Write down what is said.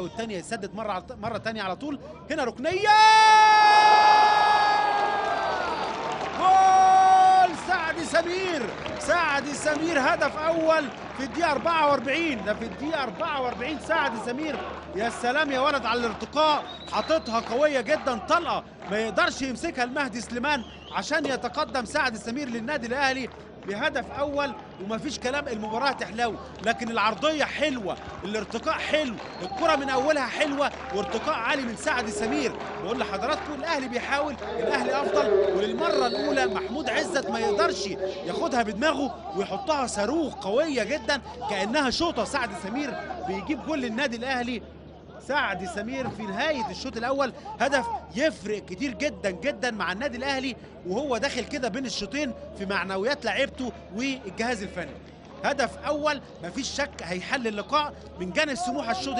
والثانية يسدد مرة ثانية على طول. هنا ركنيه، جول سعد سمير. سعد سمير هدف اول في الدقيقة 44، ده في الدقيقة 44 سعد سمير. يا سلام يا ولد على الارتقاء، حاططها قوية جدا، طلقه ما يقدرش يمسكها المهدي سليمان عشان يتقدم سعد سمير للنادي الاهلي بهدف اول. ومفيش كلام، المباراة تحلو، لكن العرضية حلوة، الارتقاء حلو، الكره من اولها حلوة، وارتقاء عالي من سعد سمير. بقول لحضراتكم الاهلي بيحاول، الاهلي افضل، وللمره الاولى محمود عزت ما يقدرش ياخدها بدماغه ويحطها صاروخ قوية جدا كانها شوطه. سعد سمير بيجيب جول للنادي الاهلي. سعد سمير في نهاية الشوط الأول هدف يفرق كتير جدا جدا مع النادي الأهلي، وهو داخل كده بين الشوطين في معنويات لعيبته والجهاز الفني. هدف أول مفيش شك هيحل اللقاء من جانب سموحة الشوط.